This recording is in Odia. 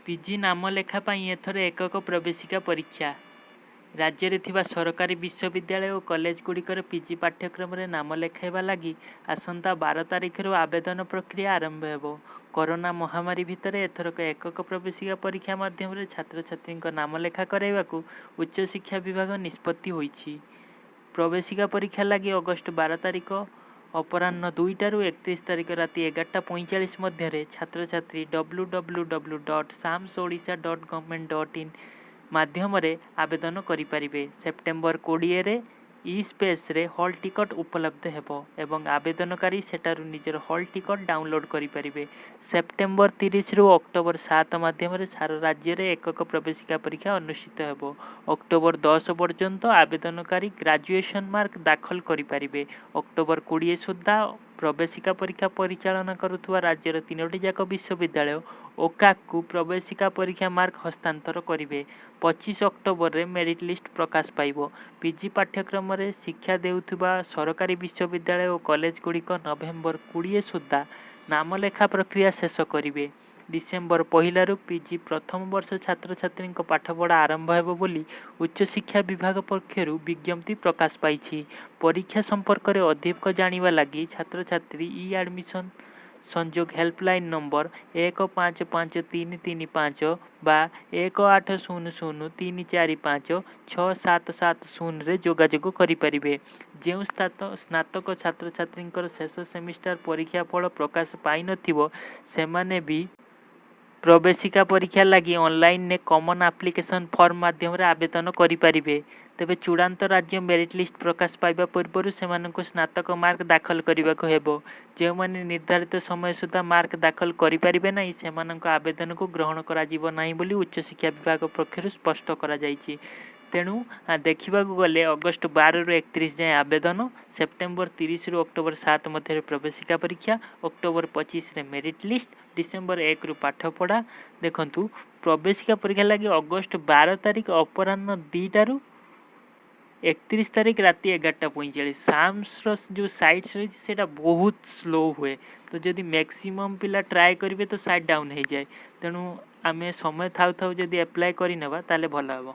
ପିଜି ନାମଲେଖା ପାଇଁ ଏଥର ଏକକ ପ୍ରବେଶିକା ପରୀକ୍ଷା। ରାଜ୍ୟରେ ଥିବା ସରକାରୀ ବିଶ୍ୱବିଦ୍ୟାଳୟ ଓ କଲେଜଗୁଡ଼ିକରେ ପିଜି ପାଠ୍ୟକ୍ରମରେ ନାମ ଲେଖାଇବା ଲାଗି ଆସନ୍ତା 12 ତାରିଖରୁ ଆବେଦନ ପ୍ରକ୍ରିୟା ଆରମ୍ଭ ହେବ। କରୋନା ମହାମାରୀ ଭିତରେ ଏଥରକ ଏକକ ପ୍ରବେଶିକା ପରୀକ୍ଷା ମାଧ୍ୟମରେ ଛାତ୍ରଛାତ୍ରୀଙ୍କ ନାମଲେଖା କରାଇବାକୁ ଉଚ୍ଚଶିକ୍ଷା ବିଭାଗ ନିଷ୍ପତ୍ତି ହୋଇଛି। ପ୍ରବେଶିକା ପରୀକ୍ଷା ଲାଗି ଅଗଷ୍ଟ 12 ତାରିଖ ଅପରାହ୍ନ 2ଟାରୁ 31 ତାରିଖ ରାତି 11ଟା 45 ମଧ୍ୟରେ ଛାତ୍ରଛାତ୍ରୀ www.samsodisha.government.in ମାଧ୍ୟମରେ ଆବେଦନ କରିପାରିବେ। ସେପ୍ଟେମ୍ବର 20ରେ ଇ ସ୍ପେସ୍ରେ ହଲ୍ ଟିକଟ୍ ଉପଲବ୍ଧ ହେବ ଏବଂ ଆବେଦନକାରୀ ସେଠାରୁ ନିଜର ହଲ୍ ଟିକଟ୍ ଡାଉନଲୋଡ଼୍ କରିପାରିବେ। ସେପ୍ଟେମ୍ବର 30ରୁ ଅକ୍ଟୋବର 7 ମାଧ୍ୟମରେ ସାରା ରାଜ୍ୟରେ ଏକକ ପ୍ରବେଶିକା ପରୀକ୍ଷା ଅନୁଷ୍ଠିତ ହେବ। ଅକ୍ଟୋବର 10 ପର୍ଯ୍ୟନ୍ତ ଆବେଦନକାରୀ ଗ୍ରାଜୁଏସନ୍ ମାର୍କ ଦାଖଲ କରିପାରିବେ। ଅକ୍ଟୋବର 20 ସୁଦ୍ଧା ପ୍ରବେଶିକା ପରୀକ୍ଷା ପରିଚାଳନା କରୁଥିବା ରାଜ୍ୟର ତିନୋଟି ଯାକ ବିଶ୍ୱବିଦ୍ୟାଳୟ ଓକାକ୍କୁ ପ୍ରବେଶିକା ପରୀକ୍ଷା ମାର୍କ ହସ୍ତାନ୍ତର କରିବେ। 25 ଅକ୍ଟୋବରରେ ମେରିଟ୍ ଲିଷ୍ଟ ପ୍ରକାଶ ପାଇବ। ପିଜି ପାଠ୍ୟକ୍ରମରେ ଶିକ୍ଷା ଦେଉଥିବା ସରକାରୀ ବିଶ୍ୱବିଦ୍ୟାଳୟ ଓ କଲେଜଗୁଡ଼ିକ ନଭେମ୍ବର 20 ସୁଦ୍ଧା ନାମଲେଖା ପ୍ରକ୍ରିୟା ଶେଷ କରିବେ। ଡିସେମ୍ବର 1ରୁ ପିଜି ପ୍ରଥମ ବର୍ଷ ଛାତ୍ରଛାତ୍ରୀଙ୍କ ପାଠପଢ଼ା ଆରମ୍ଭ ହେବ ବୋଲି ଉଚ୍ଚଶିକ୍ଷା ବିଭାଗ ପକ୍ଷରୁ ବିଜ୍ଞପ୍ତି ପ୍ରକାଶ ପାଇଛି। ପରୀକ୍ଷା ସମ୍ପର୍କରେ ଅଧିକ ଜାଣିବା ଲାଗି ଛାତ୍ରଛାତ୍ରୀ ଇ ଆଡ଼ମିସନ୍ ସଂଯୋଗ ହେଲ୍ପଲାଇନ୍ ନମ୍ବର 155335 ବା 18003456770ରେ ଯୋଗାଯୋଗ କରିପାରିବେ। ଯେଉଁ ସ୍ନାତକ ଛାତ୍ରଛାତ୍ରୀଙ୍କର ଶେଷ ସେମିଷ୍ଟାର ପରୀକ୍ଷା ଫଳ ପ୍ରକାଶ ପାଇନଥିବ, ସେମାନେ ବି ପ୍ରବେଶିକା ପରୀକ୍ଷା ଲାଗି ଅନଲାଇନରେ କମନ୍ ଆପ୍ଲିକେସନ୍ ଫର୍ମ ମାଧ୍ୟମରେ ଆବେଦନ କରିପାରିବେ। ତେବେ ଚୂଡ଼ାନ୍ତ ରାଜ୍ୟ ମେରିଟ୍ ଲିଷ୍ଟ ପ୍ରକାଶ ପାଇବା ପୂର୍ବରୁ ସେମାନଙ୍କୁ ସ୍ନାତକ ମାର୍କ ଦାଖଲ କରିବାକୁ ହେବ। ଯେଉଁମାନେ ନିର୍ଦ୍ଧାରିତ ସମୟ ସୁଦ୍ଧା ମାର୍କ ଦାଖଲ କରିପାରିବେ ନାହିଁ, ସେମାନଙ୍କ ଆବେଦନକୁ ଗ୍ରହଣ କରାଯିବ ନାହିଁ ବୋଲି ଉଚ୍ଚଶିକ୍ଷା ବିଭାଗ ପକ୍ଷରୁ ସ୍ପଷ୍ଟ କରାଯାଇଛି। ତେଣୁ ଦେଖିବାକୁ ଗଲେ ଅଗଷ୍ଟ 12ରୁ 31 ଯାଏଁ ଆବେଦନ, ସେପ୍ଟେମ୍ବର 30ରୁ ଅକ୍ଟୋବର 7 ମଧ୍ୟରେ ପ୍ରବେଶିକା ପରୀକ୍ଷା, ଅକ୍ଟୋବର 25ରେ ମେରିଟ୍ ଲିଷ୍ଟ, ଡିସେମ୍ବର 1ରୁ ପାଠପଢ଼ା। ଦେଖନ୍ତୁ, ପ୍ରବେଶିକା ପରୀକ୍ଷା ଲାଗି ଅଗଷ୍ଟ 12 ତାରିଖ ଅପରାହ୍ନ 2ଟାରୁ 31 ତାରିଖ ରାତି 11ଟା 45। ସାମ୍ସର ଯେଉଁ ସାଇଟ୍ସ ରହିଛି, ସେଇଟା ବହୁତ ସ୍ଲୋ ହୁଏ। ତ ଯଦି ମ୍ୟାକ୍ସିମମ୍ ପିଲା ଟ୍ରାଏ କରିବେ, ତ ସାଇଟ୍ ଡାଉନ୍ ହେଇଯାଏ। ତେଣୁ ଆମେ ସମୟ ଥାଉ ଥାଉ ଯଦି ଆପ୍ଲାଏ କରିନେବା, ତାହେଲେ ଭଲ ହେବ।